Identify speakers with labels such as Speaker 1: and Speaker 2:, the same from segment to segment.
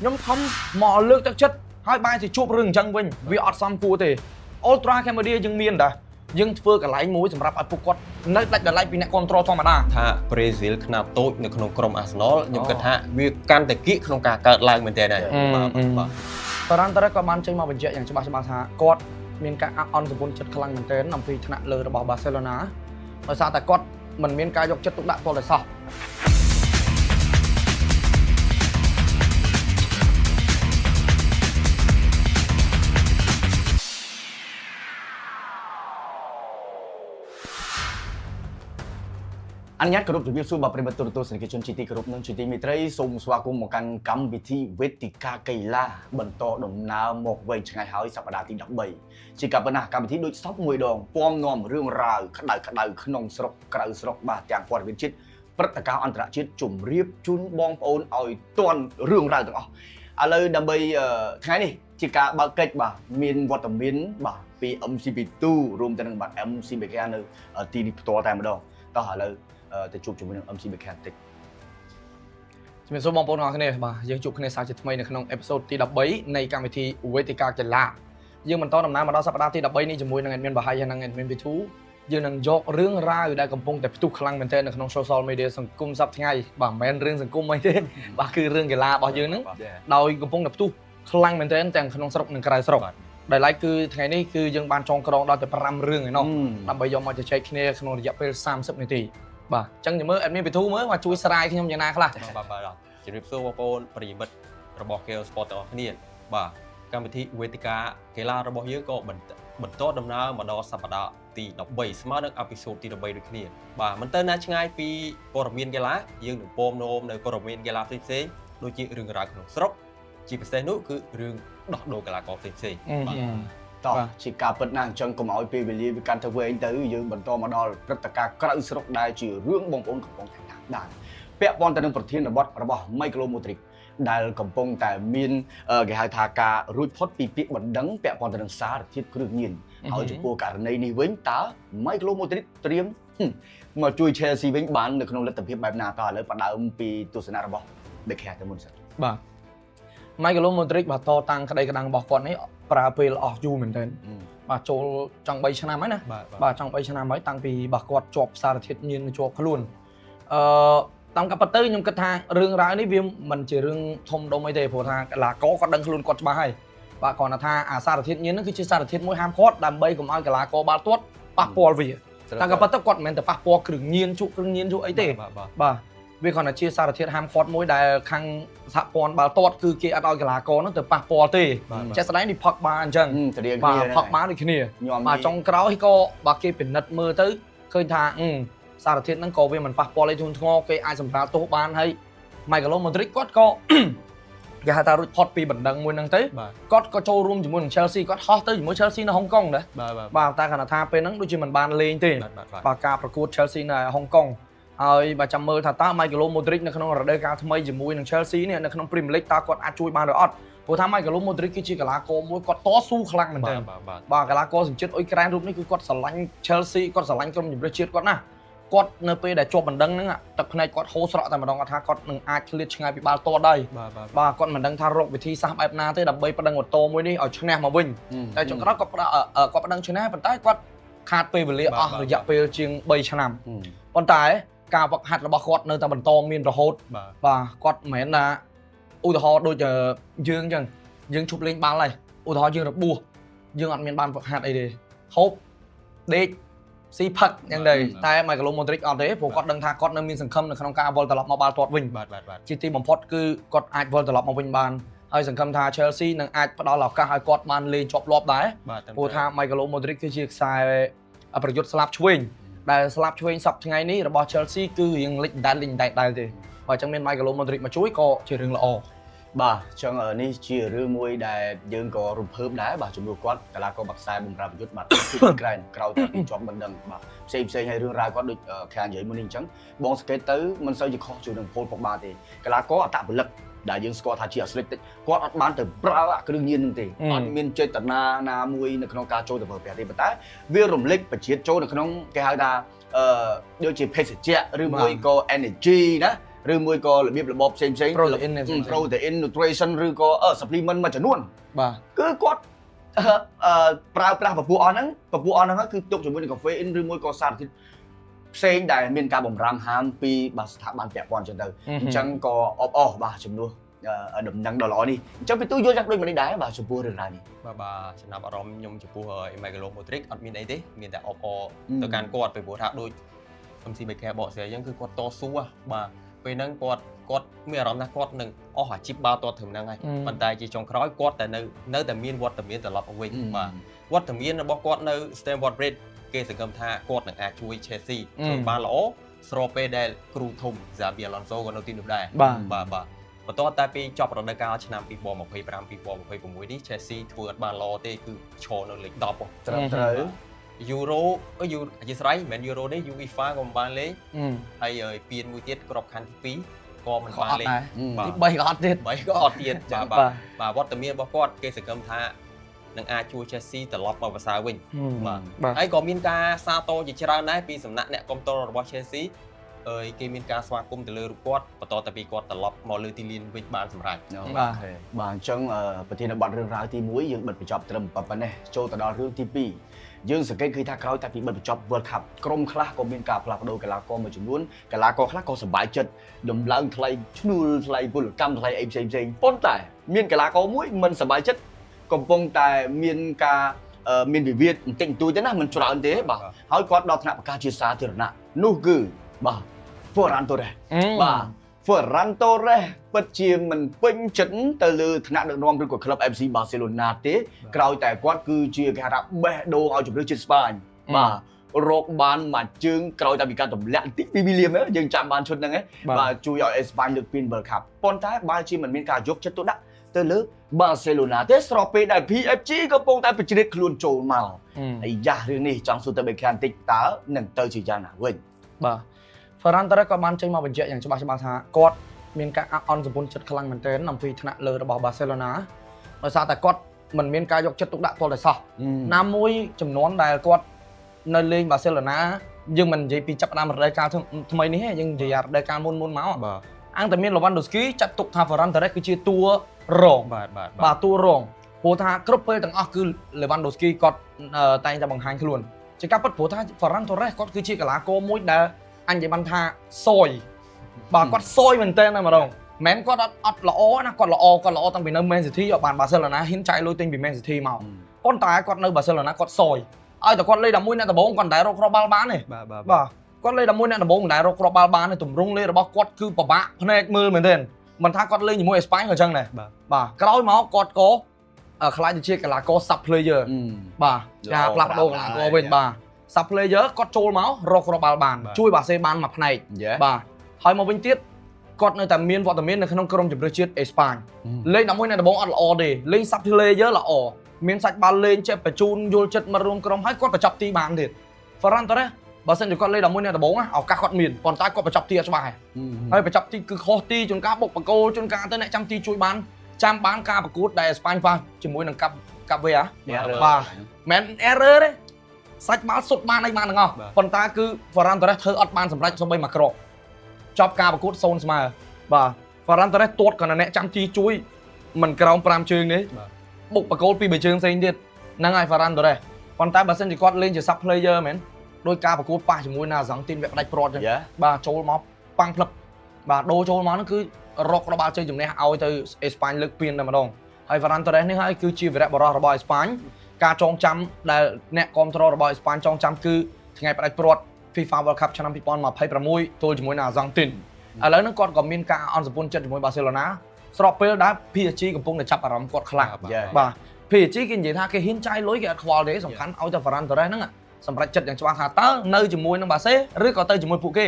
Speaker 1: ខ្ញុំខំមកលើកទឹកចិត្តហើយបែរជាជួបរឿងអញ្ចឹងវិញវាអត់សមគួរទេ Ultra Cambodia យើងមានដែរយើងធ្វើកន្លែងមួយសម្រាប់ឲ្យពួកគាត់នៅដាច់ដោយឡែកពីអ្នកគ្រប់គ្រងធម្មតា
Speaker 2: ថាប្រេស៊ីលខ្នាតតូចនៅក្នុងក្រុមអាសនលខ្ញុំគិតថាវាកាន់តែគៀកក្នុងការកើតឡើងមែនទែនហើយបាទបាទ
Speaker 1: បារ៉ាន់តូរ៉េសក៏បានចេញមកបញ្ជាក់យ៉ាងច្បាស់ច្បាស់ថាគាត់មានការអាក់អន់សម្ពន្ធចិត្តខ្លាំងមែនទែនអំពីថ្នាក់លើរបស់បាសេឡូណាដោយសារតែគាត់មិនមានការយកចិត្តទុកដាក់ទាល់តែសោះ
Speaker 3: អនុញ្ញាតគោរពជំរាបសួរបាទប្រិយមិត្តទូរទស្សនិកជនជាទីគោរពនិងជាទីមេត្រីសូមស្វាគមន៍មកកាន់កម្មវិធីវេទិកាកីឡាបន្តដំណើរមកវែងឆ្ងាយហើយសប្តាហ៍ទី13ជាការប៉ុណ្ណាកម្មវិធីដូចសពមួយដងពំនាំរឿងរ៉ាវក្តៅក្តៅក្នុងស្រុកក្រៅស្រុកបាទទាំងព័ត៌មានជាតិព្រឹត្តិការណ៍អន្តរជាតិជម្រាបជូនបងប្អូនឲ្យទាន់រឿងរ៉ាវទាំងអស់ឥឡូវដើម្បីថ្ងៃនេះជាការបើកកិច្ចបាទមានវត្តមានបាទពី MCP2 រួមទៅនឹងបាទ MC BK នៅទីនេះផ្ទាល់តែម្ដងតោះឥឡូវ ទៅជួបជាមួយនឹង MC Beckham តិច
Speaker 1: ជំរាបសួរបងប្អូនទាំងអស់គ្នាបាទយើងជួបគ្នាសាជាថ្មីនៅក្នុង episode ទី13នៃកម្មវិធីវេទិកាកីឡាយើងបន្តដំណើរមកដល់សប្តាហ៍ទី13នេះជាមួយនឹង admin បាហៃហើយនិង admin V2 យើងនឹងយករឿងរ៉ាវដែលកំពុងតែផ្ទុះខ្លាំងមែនទែននៅក្នុង social media សង្គមសប្តាហ៍ថ្ងៃបាទមិនមែនរឿងសង្គមអីទេបាទគឺរឿងកីឡារបស់យើងហ្នឹងដោយកំពុងតែផ្ទុះខ្លាំងមែនទែនទាំងក្នុងស្រុកនិងក្រៅស្រុកដែលឡែកគឺថ្ងៃនេះគឺយើងបានចងក្រងដល់ទៅ5រឿងឯណោះដើម្បីយកមកជជែកគ្នាក្នុងរយៈពេល30នាទីបាទអញ្ចឹងមើល admin V2 មើលមកជួយស្រាយខ្ញុំយ៉ាងណាខ្លះ
Speaker 2: បាទបាទជំរាបសួរបងប្អូនប្រិយមិត្តរបស់ KO Sport ទាំងអស់គ្នាបាទកម្មវិធីវេទិកាកីឡារបស់យើងក៏បន្តដំណើរមកដល់សប្តាហ៍ទី13ស្មើនឹង episode ទី13ដូចគ្នាបាទមិនទៅណាឆ្ងាយពីព័ត៌មានកីឡាយើងនឹងពំនាំនៅព័ត៌មានកីឡាផ្សេងៗដូចជារឿងរ៉ាវក្នុងស្រុកជាពិសេសនោះគឺរឿងដោះដូរកីឡាករផ្សេងៗបាទ
Speaker 3: តោះជាការពិតណាស់អញ្ចឹងកុំឲ្យពេលវេលាវាកាន់តែវែងទៅយើងបន្តមកដល់ព្រឹត្តិការណ៍ក្រៅស្រុកដែលជារឿងបងប្អូនកំពុងតែតាមដានពាក់ព័ន្ធទៅនឹងប្រធានបទរបស់ Michael Modric ដែលកំពុងតែមានគេហៅថាការរួចផុតពីពាក្យបណ្ដឹងពាក់ព័ន្ធទៅនឹងសារធាតុគ្រឿងញៀនហើយចំពោះករណីនេះវិញតើ Michael Modric ត្រៀមមកជួយ Chelsea វិញបាននៅក្នុងលទ្ធភាពបែបណាតើឥឡូវផ្ដើមពីទស្សនៈរបស់ Beckham ទៅមុនសិន
Speaker 1: បាទ Michael Modric បាទតតាំងក្តីក្តាំងរបស់គាត់នេះប្រើពេលអស់យូរមែនទែនបាទចូលចង់3ឆ្នាំហើយណាបាទចង់3ឆ្នាំហើយតាំងពីបាទគាត់ជាប់សារធាតុញៀនជាប់ខ្លួនអឺតាមកាពិតទៅខ្ញុំគិតថារឿងរ៉ាវនេះវាមិនជារឿងធំដុំអីទេព្រោះថាកីឡាករគាត់ដឹងខ្លួនគាត់ច្បាស់ហើយបាទគ្រាន់តែថាអាសារធាតុញៀនហ្នឹងគឺជាសារធាតុមួយហាមឃាត់ដើម្បីកុំឲ្យកីឡាករបាល់ទាត់ប៉ះពាល់វាតាមកាពិតទៅគាត់មិនមែនទៅប៉ះពាល់គ្រឿងញៀនជក់គ្រឿងញៀនជក់អីទេបាទវាគ្រាន់តែជាសារធាតុហាមឃាត់មួយដែលខាងសហព័ន្ធបាល់ទាត់គឺគេអត់ឲ្យកីឡាករហ្នឹងទៅប៉ះពាល់ទេជាក់ស្ដែងនេះផឹកបាអញ្ចឹងបាទផឹកបាដូចគ្នាបាទចុងក្រោយក៏បាទគេពិនិត្យមើលទៅឃើញថាសារធាតុហ្នឹងក៏វាមិនប៉ះពាល់អីធ្ងន់ធ្ងរគេអាចសម្រាលទោសបានហើយ Michael Modric គាត់ក៏គេហៅថារួចផុតពីបណ្ដឹងមួយហ្នឹងទៅគាត់ក៏ចូលរួមជាមួយនឹង Chelsea គាត់ហោះទៅជាមួយ Chelsea នៅហុងកុងដែរបាទតែខណៈថាពេលហ្នឹងដូចជាមិនបានលេងទេបាទការប្រកួត Chelsea នៅហុងកុងហើយបើចាំមើលថាតើ Michael Modric នៅក្នុងរដូវកាលថ្មីជាមួយនឹង Chelsea នេះនៅក្នុង Premier League តើគាត់អាចជួយបានឬអត់ព្រោះថា Michael Modric គឺជាកីឡាករមួយគាត់តស៊ូខ្លាំងមែនទែនបាទកីឡាករសញ្ជាតិអ៊ុយក្រែនរូបនេះគឺគាត់ស្រឡាញ់ Chelsea គាត់ស្រឡាញ់ក្រុមជម្រើសជាតិគាត់ណាស់គាត់នៅពេលដែលជាប់បណ្ដឹងហ្នឹងទឹកភ្នែកគាត់ហូរស្រក់តែម្ដងគាត់ថាគាត់នឹងអាចឃ្លាតឆ្ងាយពីបាល់ទាត់ដែរបាទគាត់មិនដឹងថារកវិធីសាស្ត្របែបណាទេដើម្បីប្តឹងអូតូមួយនេះឲ្យឈ្នះមកវិញតែចុងក្រោយគាត់គាត់ប្តឹងឈ្នះប៉ុន្តែគាត់ខាតពេលវេលាអស់រយៈពេលជាង3ឆ្នាំប៉ុន្តែការវឹកហាត់របស់គាត់នៅតែបន្តមានរហូតបាទគាត់មិនមែនថាឧទាហរណ៍ដូចយើងអញ្ចឹងយើងឈប់លេងបាល់ហើយឧទាហរណ៍យើងរបួសយើងអត់មានបានវឹកហាត់អីទេហូបដេកស៊ីផឹកយ៉ាងដែរតែ Michael Modric អត់ទេព្រោះគាត់ដឹងថាគាត់នៅមានសង្ឃឹមនៅក្នុងការវិលត្រឡប់មកបាល់ទាត់វិញជាទីបំផុតគឺគាត់អាចវិលត្រឡប់មកវិញបានហើយសង្ឃឹមថា Chelsea នឹងអាចផ្ដល់ឱកាសឲ្យគាត់បានលេងជាប់លាប់ដែរព្រោះថា Michael Modric គឺជាខ្សែប្រយុទ្ធស្លាប់ឆ្វេងដែលស្លាប់ឆ្វេងសប្តាហ៍ថ្ងៃនេះរបស់ Chelsea គឺរៀងលិចដែតលិចដែតដែរទេបើអញ្ចឹងមាន Michael Modric មកជួយក៏ជារឿងល្អ
Speaker 3: បាទអញ្ចឹងនេះជារឿងមួយដែលយើងក៏រំភើបដែរបាទជំនួសគាត់កីឡាករបាក់ខ្សែបម្រើប្រយុទ្ធបាទគឺក្រែនក្រោយតែជាប់បណ្ដឹងបាទផ្សេងផ្សេងហើយរឿងរ៉ាវគាត់ដូចខាងនិយាយមុននេះអញ្ចឹងបងសង្កេតទៅមិនសូវជាខុសជាមួយនឹងពលប៉ុកបាទេកីឡាករអត្តពលិកដែលយើងស្គាល់ថាជាអាស្លិចតិចគាត់អត់បានទៅប្រើអាគ្រឿងញៀននឹងទេអត់មានចេតនាណាមួយនៅក្នុងការចូលទៅប្រើប្រាស់ទេប៉ុន្តែវារំលេចប្រជាចូលនៅក្នុងគេហៅថាអឺដូចជាភេសជ្ជៈឬមួយក៏ energy ណា ឬមួយក៏របៀបរបបផ្សេងផ្សេង
Speaker 1: Protein ផ្សេងៗ
Speaker 3: protein nutrition ឬក៏ supplement មួយចំនួន
Speaker 1: បាទ
Speaker 3: គឺគាត់អឺអឺប្រើប្រាស់ពពួកអស់ហ្នឹងពពួកអស់ហ្នឹងគឺទុកជាមួយនឹងកាហ្វេអ៊ីនឬមួយក៏សារធាតុផ្សេងដែលមានការបំរាមហាមពីបាទស្ថាប័នពាក់ព័ន្ធចឹងទៅអញ្ចឹងក៏អបអរបាទជំនួសដំណឹងដ៏ល្អនេះអញ្ចឹងពីទូយល់យ៉ាងដូចម្នេះដែរបាទចំពោះរឿងរ៉ាវនេះ
Speaker 2: បាទបាទចំណាប់អារម្មណ៍ខ្ញុំចំពោះ Michael Modric អត់មានអីទេមានតែអបអរទៅកាន់គាត់ពីព្រោះថាដូច MC Baker បកស្រាយអញ្ចឹងគឺគាត់តស៊ូបាទពេលហ្នឹងគាត់គាត់មានអារម្មណ៍ថាគាត់នឹងអស់អាជីពបាល់ទាត់ត្រឹមហ្នឹងហើយប៉ុន្តែជាចុងក្រោយគាត់តែនៅនៅតែមានវត្តមានត្រឡប់មកវិញបាទវត្តមានរបស់គាត់នៅ Stamford Bridge គេសង្ឃឹមថាគាត់នឹងអាចជួយ Chelsea ធ្វើបានល្អស្របពេលដែលគ្រូធំ Xabi Alonso ក៏នៅទីនោះដែរ
Speaker 1: បាទ
Speaker 2: បាទបាទបន្ទាប់តែពីចប់រដូវកាលឆ្នាំ2025 2026នេះ Chelsea ធ្វើអត់បានល្អទេគឺឈរនៅលេខ10ហ៎
Speaker 3: ត្រឹមត្រូវ
Speaker 2: Euro អឺ Euro អធិស្ឋានមិនមែន Euro ទេ UEFA ក៏មិនបានលេងហើយពៀនមួយទៀតក្របខ័ណ្ឌទី2ក៏មិន
Speaker 1: ក៏
Speaker 2: បានលេង
Speaker 1: អត់ដែរ
Speaker 2: បាទ
Speaker 1: ទី3ក៏អត់ទៀត
Speaker 2: 3ក៏អត់ទៀតបាទបាទបាទវត្តមានរបស់គាត់គេសង្ឃឹមថានឹងអាចជួយ Chelsea ត្រឡប់មកប្រសើរវិញបាទ
Speaker 1: បាទ
Speaker 2: ហើយក៏មានការសាទរជាច្រើនដែរពីសំណាក់អ្នកគាំទ្ររបស់ Chelsea អើយគេមានការស្វាគមន៍ទៅលើរូបគាត់បន្ទាប់តែពីគាត់ត្រឡប់មកលើទីលានវិញបានសម្រេច
Speaker 1: បាទ
Speaker 3: បាទអញ្ចឹងប្រធានបទរឿងរ៉ាវទី1យើងបិទបញ្ចប់ត្រឹមប៉ុណ្ណេះចូលទៅដល់រឿងទី2យើងសង្កេតឃើញថាក្រោយតែពីបិទបញ្ចប់ World Cup ក្រុមខ្លះក៏មានការផ្លាស់ប្ដូរកីឡាករមួយចំនួនកីឡាករខ្លះក៏សប្បាយចិត្តដំឡើងថ្លៃឈ្នួលថ្លៃពលកម្មថ្លៃអីផ្សេងផ្សេងប៉ុន្តែមានកីឡាករមួយមិនសប្បាយចិត្តកំពុងតែមានការមានវិវាទបន្តិចបន្តួចទេណាមិនច្រើនទេបាទហើយគាត់ដល់ថ្នាក់ប្រកាសជាសាធារណៈនោះគឺបាទ Ferran Torres បាទ Ferran Torres ពិតជាមិនពេញចិត្តទៅលើថ្នាក់ដឹកនាំឬក៏ក្លឹប FC Barcelona ទេក្រោយតែគាត់គឺជាគេហៅថាបេះដូងឲ្យជម្រើសជាតិស្ប៉ាញបាទរកបានមួយជើងក្រោយតែពីការទម្លាក់បន្តិចពីវីលៀមយើងចាំបានឈុតហ្នឹងឯងបាទជួយឲ្យអេស្ប៉ាញលើកពាន World Cup ប៉ុន្តែបើជាមិនមានការយកចិត្តទុកដាក់ទៅលើ Barcelona ទេស្របពេលដែល PSG កំពុងតែប្រជ្រៀតខ្លួនចូលមកអាយ៉ារឿងនេះចង់សួរទៅបេខានតិចតើនឹងទៅជាយ៉ាងណាវិញ
Speaker 1: បាទ Ferran Torres ក៏បានចេញមកបញ្ជាក់យ៉ាងច្បាស់ច្បាស់ថាគាត់មានការអាក់អន់សម្ពុនចិត្តខ្លាំងមែនទែនអំពីថ្នាក់លើរបស់ Barcelona ដោយសារតែគាត់មិនមានការយកចិត្តទុកដាក់ទាល់តែសោះណាមួយចំនួនដែលគាត់នៅលេង Barcelona យើងមិននិយាយពីចាប់ផ្ដើមរដូវកាលថ្មីនេះទេយើងនិយាយរដូវកាលមុនមុនមក
Speaker 2: បាទ
Speaker 1: អង្គតែមាន Lewandowski ចាត់ទុកថា Ferran Torres គឺជាតួរង
Speaker 2: បាទបាទ
Speaker 1: បាទតួរងព្រោះថាគ្រប់ពេលទាំងអស់គឺ Lewandowski គាត់តែងតែបង្ហាញខ្លួនជាការពិតព្រោះថា Ferran Torres គាត់គឺជាកីឡាករមួយដែលអញនិយាយបានថាសយបាទគាត់សយមែនតើណាម្ដងមិនមែនគាត់អត់អត់ល្អណាគាត់ល្អគាត់ល្អតាំងពីនៅ Man City បាន Barcelona ហ៊ានចាយលុយទិញពី Man City មកប៉ុន្តែគាត់នៅ Barcelona គាត់សយឲ្យតែគាត់លេង11អ្នកដំបូងគាត់មិនដែលរកគ្រាប់បាល់បានទេ
Speaker 2: បាទបាទ
Speaker 1: បាទគាត់លេង11អ្នកដំបូងមិនដែលរកគ្រាប់បាល់បានទេទម្រង់លេងរបស់គាត់គឺពិបាកភ្នែកមើលមែនទែនមិនថាគាត់លេងជាមួយអេស្ប៉ាញក៏ចឹងដែរបាទក្រោយមកគាត់ក៏ខ្លាចទៅជាកីឡាករ sub player បាទការផ្លាស់ប្ដូរកីឡាករវិញបាទ sub player គាត់ចូលមករកគ្រាប់បាល់បានជួយបាសេបានមួយផ្នែកបាទហើយមកវិញទៀតគាត់នៅតែមានវត្តមាននៅក្នុងក្រុមជម្រើសជាតិអេស្ប៉ាញលេង11អ្នកដំបូងអត់ល្អទេលេង sub player ល្អមានសាច់បាល់លេងចេះបញ្ជូនយល់ចិត្តមករួមក្រុមហើយគាត់បញ្ចប់ទីបានទៀត Ferran Torres បើសិនជាគាត់លេង11អ្នកដំបូងឱកាសគាត់មានប៉ុន្តែគាត់បញ្ចប់ទីអត់ច្បាស់ហើយបញ្ចប់ទីគឺខុសទីជួនកាលបុកបកគោជួនកាលទៅអ្នកចាំទីជួយបានចាំបានការប្រកួតដែលអេស្ប៉ាញប៉ះជាមួយនឹងកាប់កាប់វេអាបាទមិន error ទេសាច់បាល់សុទ្ធបានអីបានទាំងអស់ប៉ុន្តែគឺ Ferran Torres ធ្វើអត់បានសម្រេចសូម្បីមួយគ្រាប់ចប់ការប្រកួត0ស្មើបាទ Ferran Torres ទាត់គាត់អ្នកចាំទីជួយមិនក្រោម5ជើងទេបុកបកគោពី3ជើងផ្សេងទៀតហ្នឹងហើយ Ferran Torres ប៉ុន្តែបើសិនជាគាត់លេងជា sub player មែនដោយការប្រកួតប៉ះជាមួយនឹងអាសង់ទីនវគ្គផ្ដាច់ព្រាត់ចឹងបាទចូលមកប៉ាំងផ្លឹបបាទដូរចូលមកហ្នឹងគឺរកក្បាលជ័យជំនះឲ្យទៅអេស្ប៉ាញលើកពានតែម្ដងហើយ Ferran Torres នេះហើយគឺជាវីរៈបុរសរបស់អេស្ប៉ាញការចងចាំដែលអ្នកគ្រប់គ្រងរបស់អេស្ប៉ាញចងចាំគឺថ្ងៃផ្ដាច់ព្រាត់ FIFA World Cup ឆ្នាំ2026ទល់ជាមួយនឹងអាសង់ទីនឥឡូវហ្នឹងគាត់ក៏មានការអន់សពុនចិត្តជាមួយបាសេឡូណាស្របពេលដែល PSG កំពុងតែចាប់អារម្មណ៍គាត់ខ្លាំងបាទ PSG គេនិយាយថាគេហ៊ានចាយលុយគេអត់ខ្វល់ទេសំខាន់ឲ្យតែ Ferran Torres ហ្នឹងសម្រាប់ចិត្តយ៉ាងច្បាស់ថាតើនៅជាមួយនឹងបាសេឬក៏ទៅជាមួយពួកគេ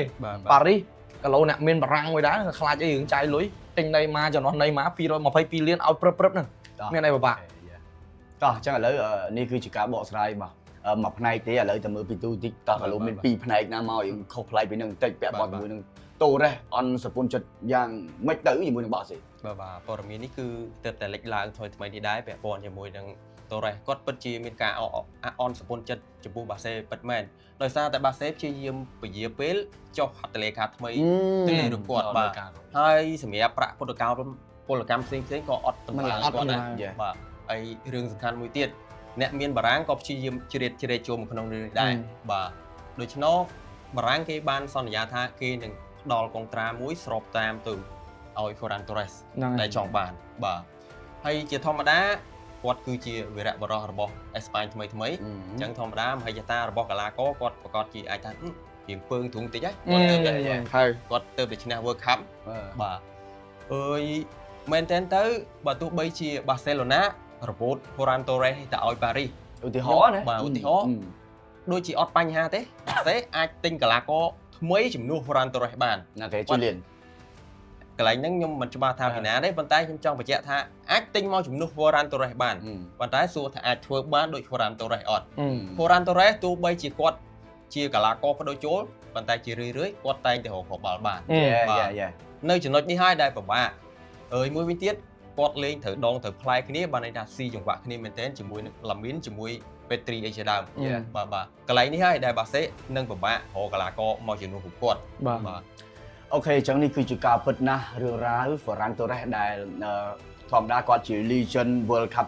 Speaker 1: ប៉ារីសគីឡូអ្នកមានបារាំងមួយដែរខ្លាចអីរឿងចាយលុយទិញណៃម៉ាចំណោះណៃម៉ា222លានឲ្យព្រឹបព្រឹបហ្នឹងមានអីពិបាក
Speaker 3: តោះអញ្ចឹងឥឡូវនេះគឺជាការបកស្រាយបាទមួយផ្នែកទេឥឡូវតែមើលពីទូតិចតោះឥឡូវមានពីរផ្នែកណាមកយើងខុសប្លែកពីនឹងបន្តិចពាក់ព័ន្ធជាមួយនឹងតូរ៉េសអន់សពុនចិត្តយ៉ាងម៉េចទៅជាមួយនឹងបាសេ
Speaker 2: បាទបាទព័ត៌មាននេះគឺទើបតែលេចឡើងថ្មីថ្មីនេះដែរពាក់ព័ន្ធជាមួយនឹង Torres គាត់ពិតជាមានការអអន់សពន់ចិត្តចំពោះបាសេពិតមែនដោយសារតែបាសេព្យាយាមពជាពេលចុះហត្ថលេខាថ្មីទៅលើរូបគាត់បាទហើយសម្រាប់ប្រាក់ពុតកោពលកម្មផ្សេងផ្សេងក៏អត់តម្លើងគាត់ដែរបាទហើយរឿងសំខាន់មួយទៀតអ្នកមានបារាំងក៏ព្យាយាមជ្រៀតជ្រែកចូលមកក្នុងរឿងនេះដែរបាទដូច្នោះបារាំងគេបានសន្យាថាគេនឹងផ្ដល់កុងត្រាមួយស្របតាមទៅឲ្យ Ferran Torres ដែលចង់បានបាទហើយជាធម្មតាគាត់គឺជាវីរៈបុរសរបស់អេស្ប៉ាញថ្មីថ្មីអញ្ចឹងធម្មតាមហិច្ចតារបស់កីឡាករគាត់ប្រកាសជាអាចថារៀងពើងទ្រូងតិចហើយគាត់ទៅតែគាត់ទៅតែឈ្នះ World Cup បាទអើយមែនតើទៅបើទោះបីជាបាសេឡូណារបូត Ferran Torres ទៅឲ្យប៉ារីស
Speaker 3: ឧទាហរណ៍ណា
Speaker 2: បាទឧទាហរណ៍ដូចជាអត់បញ្ហាទេទេអាចទិញកីឡាករថ្មីជំនួស Ferran Torres បាន
Speaker 3: ណាគេជូលៀនក
Speaker 2: ន្លែងហ្នឹងខ្ញុំមិនច្បាស់ថាពីណាទេប៉ុន្តែខ្ញុំចង់បញ្ជាក់ថាអាចទិញមកជំនួស Ferran Torres បានប៉ុន្តែសួរថាអាចធ្វើបានដូច Ferran Torres អត់ Ferran Torres ទោះបីជាគាត់ជាកីឡាករបដូរចូលប៉ុន្តែជារឿយៗគាត់តែងតែរកគ្រាប់បាល់បាន
Speaker 3: យ៉ា
Speaker 2: នៅចំណុចនេះហើយដែលពិបាកអើយមួយវិញទៀតគាត់លេងត្រូវដងត្រូវផ្លែគ្នាបានន័យថាស៊ីចង្វាក់គ្នាមែនទែនជាមួយនឹងឡាមីនជាមួយពេទ្រីអីជាដើមបាទបាទកន្លែងនេះហើយដែលបាសេនឹងពិបាករកកីឡាករមកជំនួសពួកគាត់
Speaker 1: បាទ
Speaker 3: OK អញ្ចឹងនេះគឺជាការពិតណាស់រឿងរ៉ាវ Ferran Torres ដែលធម្មតាគាត់ជា Legend World Cup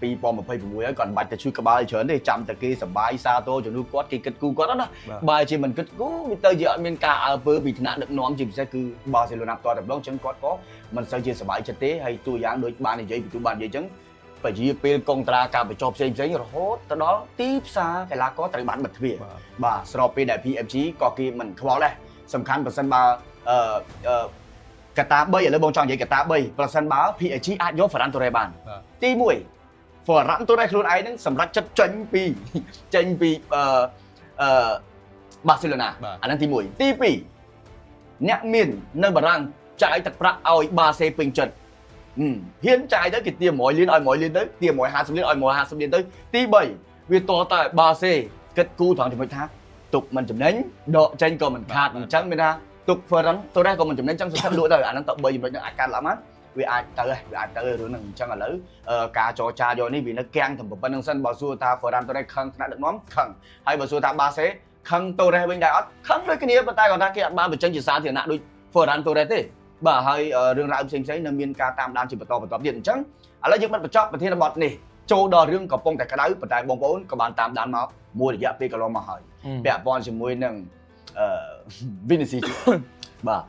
Speaker 3: 2026ហើយគាត់មិនបាច់ទៅជួយក្បាលច្រើនទេចាំតែគេសបាយសាទរជំនួសគាត់គេគិតគូគាត់ណាបើជាមិនគិតគូវាទៅជាអត់មានការអើពើពីថ្នាក់ដឹកនាំជាពិសេសគឺបាសេឡូណាផ្ទាល់តែម្ដងអញ្ចឹងគាត់ក៏មិនសូវជាសប្បាយចិត្តទេហើយតួយ៉ាងដូចបាននិយាយពីទូបាននិយាយអញ្ចឹងពជាពេលកុងត្រាការបញ្ចុះផ្សេងផ្សេងរហូតទៅដល់ទីផ្សារកីឡាករត្រូវបានបិទទ្វារបាទស្របពេលដែល PFG ក៏គេមិនខ្វល់ដែរសំខាន់ប្រសិនបើកត្តា3ឥឡូវបងចង់និយាយកត្តា3ប្រសិនបើ PSG អាចយក Ferran Torres បានទី1 Ferran Torres ខ្លួនឯងនឹងសម្រាប់ចិត្តចេញពីចេញពីអឺអឺបាសេឡូណាអានឹងទី1ទី2អ្នកមាននៅបារាំងចាយទឹកប្រាក់ឲ្យបាសេពេញចិត្តហ៊ានចាយទៅគេទា100លានឲ្យ100លានទៅទា150លានឲ្យ150លានទៅទី3វាតតែបាសេគិតគូត្រង់ចំណុចថាទុកមិនចំណេញដកចេញក៏មិនខាតអញ្ចឹងមានថាទុក Ferran Torres ក៏មិនចំណេញចឹងសុខលក់ទៅអាហ្នឹងទៅ3ចំណុចហ្នឹងអាចកាត់ឡើងមកវាអាចទៅវាអាចទៅរឿងហ្នឹងអញ្ចឹងឥឡូវការចរចាយកនេះវានៅកាំងតែប៉ុណ្្នឹងសិនបើសួរថា Ferran Torres ខឹងថ្នាក់ដឹកនាំខឹងហើយបើសួរថាបាសេខឹង Torres វិញដែរអត់ខឹងដូចគ្នាប៉ុន្តែគាត់ថាគេអត់បានបញ្ចេញជាសាធារណៈដូច Ferran Torres ទេបាទហើយរឿងរ៉ាវផ្សេងៗនៅមានការតាមដានជាបន្តបន្តទៀតអញ្ចឹងឥឡូវយើងបិទបញ្ចប់ប្រធានបទនេះចូលដល់រឿងកំពុងតែក្តៅប៉ុន្តែបងប្អូនក៏បានតាមដានមកមួយរយៈពេលកន្លងមកហើយពាក់ព័ន្ធជាមួយនឹងអឺ Vinicius បាទ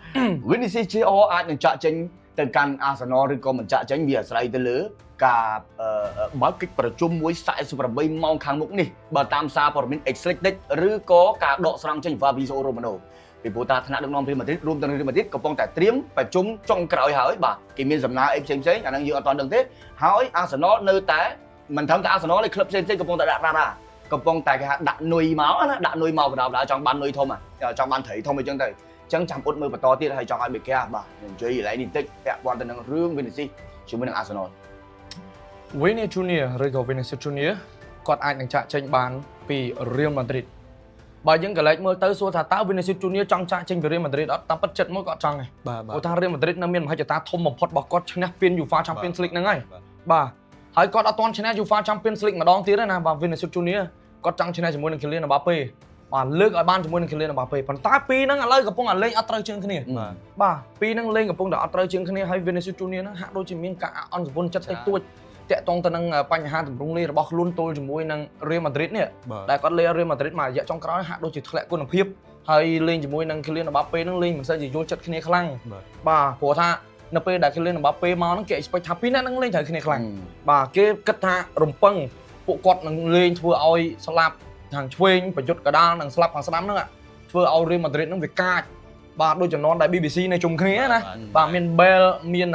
Speaker 3: Vinicius Jr អាចនឹងចាក់ចេញទៅកាន់ Arsenal ឬក៏មិនចាក់ចេញវាអាស្រ័យទៅលើការបើកកិច្ចប្រជុំមួយ48ម៉ោងខាងមុខនេះបើតាមសារព័ត៌មាន Extract ឬក៏ការដកស្រង់ចេញ Fabrizio Romano ពីព្រោះតាថ្នាក់ដឹកនាំ Real Madrid រួមទាំង Real Madrid កំពុងតែត្រៀមប្រជុំចុងក្រោយហើយបាទគេមានសំណើអីផ្សេងៗអាហ្នឹងយើងអត់ទាន់ដឹងទេហើយ Arsenal នៅតែមិនត្រឹមតែ Arsenal ទេក្លឹបផ្សេងៗកំពុងតែដាក់រ៉ារ៉ាកំពុងតែគេហៅដាក់នុយមកណាដាក់នុយមកបណ្ដោយចង់បាននុយធំចង់បានត្រីធំអីចឹងទៅចឹងចាំអ៊ុតមើលបន្តទៀតហើយចង់ឲ្យបេកាបាទនិយាយកន្លែងនេះបន្តិចពាក់ព័ន្ធទៅនឹងរឿង Vinicius ជាមួយនឹង Arsenal
Speaker 1: Vini Junior ឬក៏ Vinicius Junior គាត់អាចនឹងចាក់ចេញបានពី Real Madrid បើយើងកលែកមើលទៅសួរថាតើ Vinicius Junior ចង់ចាក់ចេញពី Real Madrid អត់តាមពិតចិត្តមួយគាត់ចង់ទេ
Speaker 2: បាទ
Speaker 1: ព្រោះថា Real Madrid នៅមានមហិច្ឆតាធំបំផុតរបស់គាត់ឈ្នះពាន UEFA Champions League ហ្នឹងហើយបាទហើយគាត់អត់ទាន់ឈ្នះ UEFA Champions League ម្ដងទៀតទេណាបាទ Vinicius Junior គាត់ចង់ឈ្នះជាមួយនឹង Kylian Mbappe បាទលើកឲ្យបានជាមួយនឹង Kylian Mbappe ប៉ុន្តែពីរហ្នឹងឥឡូវកំពុងតែលេងអត់ត្រូវជើងគ្នាបាទពីរហ្នឹងលេងកំពុងតែអត់ត្រូវជើងគ្នាហើយ Vinicius Junior ហ្នឹងហាក់ដូចជាមានការអន់សពន់ចិត្តតិចតួចតាក់ទងទៅនឹងបញ្ហាទម្រង់លេងរបស់ខ្លួនទល់ជាមួយនឹង Real Madrid នេះដែលគាត់លេង Real Madrid មករយៈចុងក្រោយហាក់ដូចជាធ្លាក់គុណភាពហើយលេងជាមួយនឹង Kylian Mbappe ហ្នឹងលេងមិនសូវជាយល់ចិត្តគ្នាខ្លាំងបាទព្រោះថានៅពេលដែល Kylian Mbappe មកហ្នឹងគេ expect ថាពីរនាក់ហ្នឹងលេងត្រូវគ្នាខ្លាំងបាទគេគិតថារំពឹងពួកគាត់នឹងលេងធ្វើឲ្យស្លាប់ខាងឆ្វេងប្រយុទ្ធកដាលនិងស្លាប់ខាងស្ដាំហ្នឹងធ្វើឲ្យ Real Madrid ហ្នឹងវាកាចបាទដូចចំនួនដែល BBC នៅជុំគ្នាណាបាទមាន Bale មាន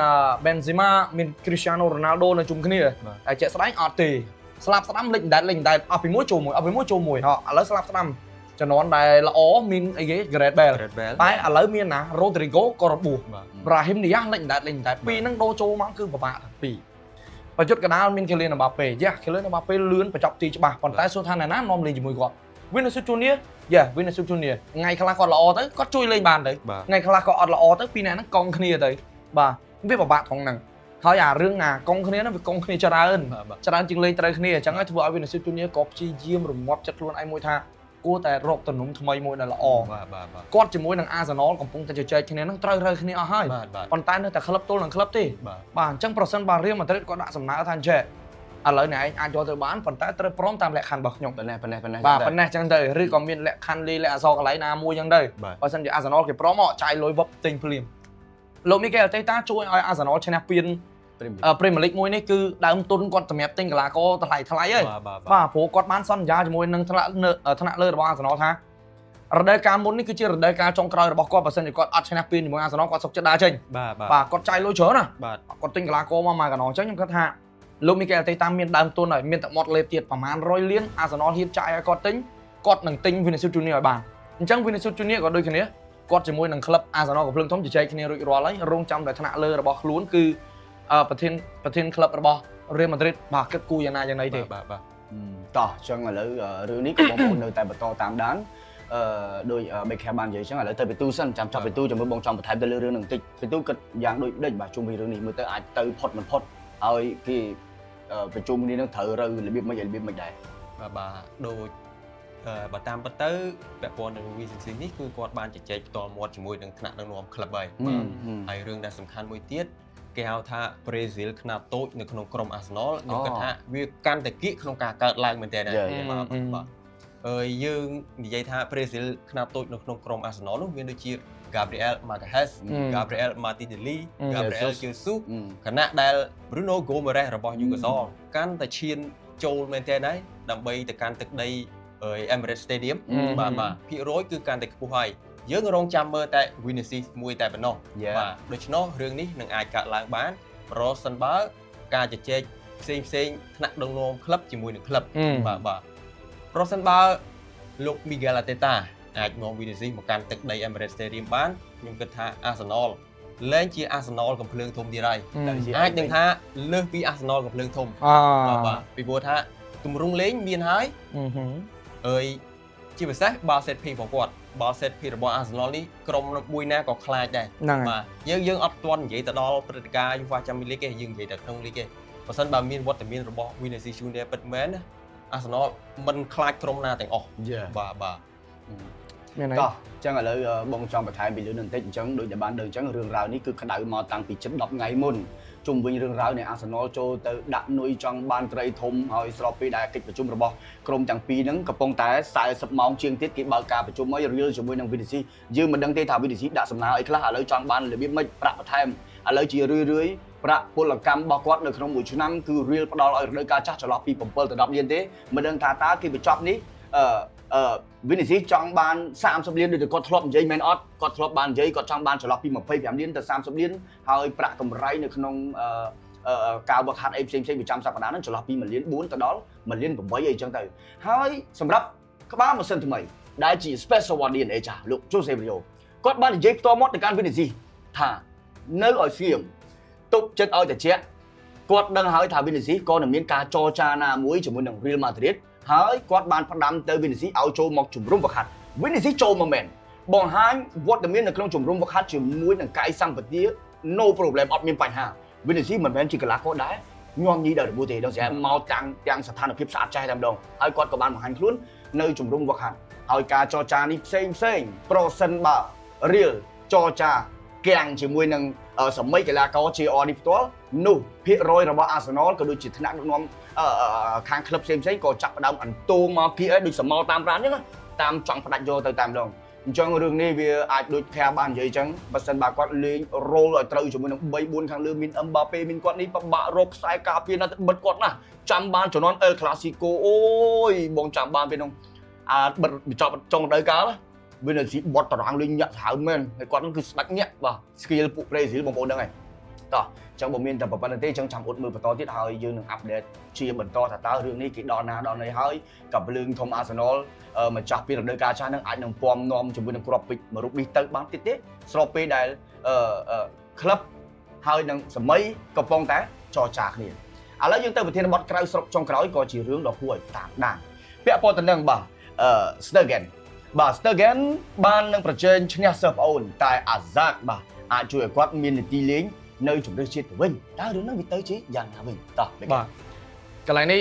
Speaker 1: Benzema មាន Cristiano Ronaldo នៅជុំគ្នាតែជាក់ស្ដែងអត់ទេស្លាប់ស្ដាំលេចដែតលេចដែតអស់ពីមួយចូលមួយអស់ពីមួយចូលមួយហ៎ឥឡូវស្លាប់ស្ដាំចំនួនដែលល្អមានអីគេ Gareth Bale តែឥឡូវមានណា Rodrigo ក៏របួស Brahim Diaz លេចដែតលេចដែតពីរហ្នឹងដូរចូលមកគឺពិបាកទាំងពីរប្រយុទ្ធកដាលមាន Kylian Mbappe យ៉ា Kylian Mbappe លឿនបញ្ចប់ទីច្បាស់ប៉ុន្តែសួរថាអ្នកណានាំលេងជាមួយគាត់ Vinicius Junior យ៉ា Vinicius Junior ថ្ងៃខ្លះគាត់ល្អទៅគាត់ជួយលេងបានទៅថ្ងៃខ្លះគាត់អត់ល្អទៅពីរនាក់ហ្នឹងកងគ្នាទៅបាទវាពិបាកត្រង់ហ្នឹង ហើយអារឿងអាកងគ្នាហ្នឹងវាកងគ្នាច្រើន
Speaker 2: បាទបាទ
Speaker 1: ច្រើនជាងលេងត្រូវគ្នាអញ្ចឹងហើយធ្វើឲ្យ Vinicius Junior ក៏ព្យាយាមរងាប់ចិត្តខ្លួនឯងមួយថាគួរតែរកទំនុំថ្មីមួយដែលល្អ
Speaker 2: បាទបាទបាទ
Speaker 1: គាត់ជាមួយនឹង Arsenal កំពុងតែជជែកគ្នាហ្នឹងត្រូវរើគ្នាអស់ហើយ
Speaker 2: បាទបាទ
Speaker 1: ប៉ុន្តែនៅតែក្លឹបទល់នឹងក្លឹបទេ
Speaker 2: បាទ
Speaker 1: បាទអញ្ចឹងប្រសិនបើ Real Madrid គាត់ដាក់សំណើថាអញ្ចេះឥឡូវអ្នកឯងអាចយកទៅបានប៉ុន្តែត្រូវព្រមតាមលក្ខខណ្ឌរបស់ខ្ញុំ
Speaker 3: ប៉ុណ្ណេះប៉ុណ្ណេះប៉ុណ្ណេះ
Speaker 1: បាទប៉ុណ្ណេះអញ្ចឹងទៅឬក៏មានលក្ខខណ្ឌលីលក្ខអក្សរកន្លែងណាមួយអញ្ចឹងទៅ
Speaker 2: បាទ
Speaker 1: បើសិនជា Arsenal គេព្រមមកចាយលុយវឹបទិញភ្លាមលោក Mikel Arteta ជួយឲ្យ Arsenal ឈ្នះពាន
Speaker 3: ព្រីម
Speaker 1: Premier League មួយនេះគឺដើមទុនគាត់សម្រាប់ទិញកីឡាករថ្លៃថ្លៃហើយ
Speaker 2: បាទបាទ
Speaker 1: បាទព្រោះគាត់បានសន្យាជាមួយនឹងថ្នាក់លើថ្នាក់លើរបស់ Arsenal ថារដូវកាលមុននេះគឺជារដូវកាលចុងក្រោយរបស់គាត់បើសិនជាគាត់អត់ឈ្នះពានជាមួយ Arsenal គាត់សុខចិត្តដើរចេញ
Speaker 2: បាទបាទ
Speaker 1: បាទគាត់ចាយលុយច្រើនណា
Speaker 2: បាទ
Speaker 1: គាត់ទិញកីឡាករមកមួយកណោអញ្ចឹងខ្ញុំគិតថាលោក Mikel Arteta មានដើមទុនហើយមានតែមាត់លេបទៀតប្រហែល100លាន Arsenal ហ៊ានចាយឲ្យគាត់ទិញគាត់នឹងទិញ Vinicius Junior ឲ្យបានអញ្ចឹង Vinicius Junior ក៏ដូចគ្នាគាត់ជាមួយនឹងក្លឹប Arsenal កំភ្លើងធំជជែកគ្នារួចរាល់ហើយរងចាំតែថ្នាក់លើរបស់ខ្លួនគឺប្រធានប្រធានក្លឹបរបស់ Real Madrid បាទគិតគូរយ៉ាងណាយ៉ាងណីទេ
Speaker 2: បាទបាទ
Speaker 3: តោះអញ្ចឹងឥឡូវរឿងនេះក៏បងប្អូននៅតែបន្តតាមដានអឺដោយបេខាបាននិយាយអញ្ចឹងឥឡូវទៅពីទូសិនចាំចាប់ពីទូចាំមើលបងចង់បន្ថែមទៅលើរឿងហ្នឹងបន្តិចពីទូគិតយ៉ាងដូចដេចបាទជុំវិញរឿងនេះមើលទៅអាចទៅផុតមិនផុតឲ្យគេប្រជុំគ្នានឹងត្រូវរើរបៀបម៉េចរបៀបម៉េចដែរ
Speaker 2: បាទបាទដូចបើតាមពិតទៅពាក់ព័ន្ធនឹង VCC នេះគឺគាត់បានជជែកផ្ទាល់មាត់ជាមួយនឹងថ្នាក់ដឹកនាំក្លឹបហើយបាទហើយរឿងដែលសំខាន់មួយទៀតគេហៅថា Brazil ខ្នាតតូចនៅក្នុងក្រុម Arsenal ខ្ញុំគិតថាវាកាន់តែគៀកក្នុងការកើតឡើងមែនទែនហើយបាទបាទអើយយើងនិយាយថា Brazil ខ្នាតតូចនៅក្នុងក្រុម Arsenal នោះមានដូចជា Gabriel Magalhaes, Gabriel Martinelli, Gabriel Jesus ខណៈដែល Bruno Gomes របស់ Newcastle កាន់តែឈានចូលមែនទែនហើយដើម្បីទៅកាន់ទឹកដី Emirates Stadium បាទបាទភាគរយគឺកាន់តែខ្ពស់ហើយយើងរងចាំមើលតែ Vinicius មួយតែប៉ុណ្ណោះបាទដូច្នោះរឿងនេះនឹងអាចកើតឡើងបានប្រសិនបើការជជែកផ្សេងផ្សេងថ្នាក់ដឹកនាំក្លឹបជាមួយនឹងក្លឹបបាទបាទប្រសិនបើលោក Miguel Arteta អាចនាំ Vinicius មកកាន់ទឹកដី Emirates Stadium បានខ្ញុំគិតថា Arsenal លែងជា Arsenal កំភ្លើងធំទៀតហើយអាចនឹងថាលើសពី Arsenal កំភ្លើងធំបាទបាទពីព្រោះថាទម្រង់លេងមានហើយអើយជាពិសេសបាល់ set piece របស់គាត់បាល់ set piece របស់ Arsenal នេះក្រុមមួយណាក៏ខ្លាចដែរបាទយើងយើងអត់ទាន់និយាយទៅដល់ព្រឹត្តិការណ៍ UEFA Champions League ទេយើងនិយាយតែក្នុង League ទេបើសិនបើមានវត្តមានរបស់ Vinicius Junior ពិតមែន Arsenal មិនខ្លាចក្រុមណាទាំងអស់បាទបាទ
Speaker 1: មានអី
Speaker 3: តោះអញ្ចឹងឥឡូវបងចង់បន្ថែមពីលើនឹងបន្តិចអញ្ចឹងដូចដែលបានដឹងអញ្ចឹងរឿងរ៉ាវនេះគឺក្តៅមកតាំងពីជិត10ថ្ងៃមុនជុំវិញរឿងរ៉ាវនៃ Arsenal ចូលទៅដាក់នុយចង់បានត្រីធំហើយស្របពេលដែលកិច្ចប្រជុំរបស់ក្រុមទាំងពីរហ្នឹងកំពុងតែ40ម៉ោងជាងទៀតគេបើកការប្រជុំហើយរៀលជាមួយនឹង Vinicius យើងមិនដឹងទេថា Vinicius ដាក់សំណើអីខ្លះឥឡូវចង់បានរបៀបម៉េចប្រាក់បន្ថែមឥឡូវជារឿយរឿយប្រាក់ពលកម្មរបស់គាត់នៅក្នុងមួយឆ្នាំគឺរៀលផ្ដល់ឲ្យរដូវកាលចាស់ចន្លោះពី7ទៅ10លានទេមិនដឹងថាតើគេបញ្ចប់នេះអឺអឺ Vinicius ចង់បាន30លានដូចតែគាត់ធ្លាប់និយាយមែនអត់គាត់ធ្លាប់បាននិយាយគាត់ចង់បានចន្លោះពី25លានទៅ30លានហើយប្រាក់កម្រៃនៅក្នុងអឺការវឹកហាត់អីផ្សេងៗប្រចាំសប្តាហ៍ហ្នឹងចន្លោះពី1លាន4ទៅដល់1លាន8អីចឹងទៅហើយសម្រាប់ក្បាលម៉ាស៊ីនថ្មីដែលជា Special One DNA ចាស់លោក Jose Mourinho គាត់បាននិយាយផ្ទាល់មាត់ទៅកាន់ Vinicius ថានៅឲ្យស្ងៀមទប់ចិត្តឲ្យតិចគាត់ដឹងហើយថា Vinicius ក៏នឹងមានការចរចាណាមួយជាមួយនឹង Real Madrid ហើយគាត់បានផ្ដាំទៅ Vinicius ឲ្យចូលមកជំរុំវឹកហាត់ Vinicius ចូលមកមែនបង្ហាញវត្តមាននៅក្នុងជំរុំវឹកហាត់ជាមួយនឹងកាយសម្បទា no problem អត់មានបញ្ហា Vinicius មិនមែនជាកីឡាករដែរញោមញីដល់របួសទេដល់ស្រាប់មកទាំងទាំងស្ថានភាពស្អាតចេះតែម្ដងហើយគាត់ក៏បានបង្ហាញខ្លួននៅជំរុំវឹកហាត់ហើយការចរចានេះផ្សេងផ្សេងប្រសិនបើ Real ចរចាកាំងជាមួយនឹងសម័យកីឡាករ JR នេះផ្ទាល់នោះភាគរយរបស់ Arsenal ក៏ដូចជាថ្នាក់ដឹកនាំខាងក្លឹបផ្សេងផ្សេងក៏ចាប់ផ្ដើមអន្ទងមកគៀអីដូចសមោតាមប្រានអញ្ចឹងតាមចង់ផ្ដាច់យកទៅតាមដងអញ្ចឹងរឿងនេះវាអាចដូចខាបាននិយាយអញ្ចឹងបើសិនបើគាត់លេងរ៉ូលឲ្យត្រូវជាមួយនឹង3 4ខាងលើមានអឹមបាប៉េមានគាត់នេះពិបាករកខ្សែការពារណាស់បិទគាត់ណាស់ចាំបានជំនាន់អេលក្លាស៊ីកូអូយបងចាំបានពេលនោះអាបិទបញ្ចប់ចុងរដូវកាលវានៅស៊ីបត់តារាងលេងញាក់សាហាវមែនហើយគាត់នឹងគឺស្ដាច់ញាក់បាទ skill ពួកប្រេស៊ីលបងប្អូនដឹងហើយតោះចឹងបើមានតែប៉ុណ្្នឹងទេចឹងចាំអត់មើលបន្តទៀតហើយយើងនឹង update ជាបន្តថាតើរឿងនេះគេដល់ណាដល់ណីហើយกับរឿងធំ Arsenal ម្ចាស់ពីរដូវកាលចាស់នឹងអាចនឹងពំនាំជាមួយនឹងគ្រាប់ពេជ្រមួយរូបនេះទៅបានទៀតទេស្របពេលដែលអឺក្លឹបហើយនឹងសម័យកំពុងតែចរចាគ្នាឥឡូវយើងទៅប្រធានបទក្រៅស្រុកចុងក្រោយក៏ជារឿងដ៏គួរឲ្យតាមដានពាក់ព័ន្ធទៅនឹងបាទអឺ Stergen បាទ Stergen បាននឹងប្រជែងឈ្នះសិស្សប្អូនតែ Azak បាទអាចជួយឲ្យគាត់មាននីតិលេង នៅជម្រើសជាតិទៅវិញតើរឿងហ្នឹងវាទៅជាយ៉ាងណាវិញតោះ
Speaker 1: បាទកន្លែងនេះ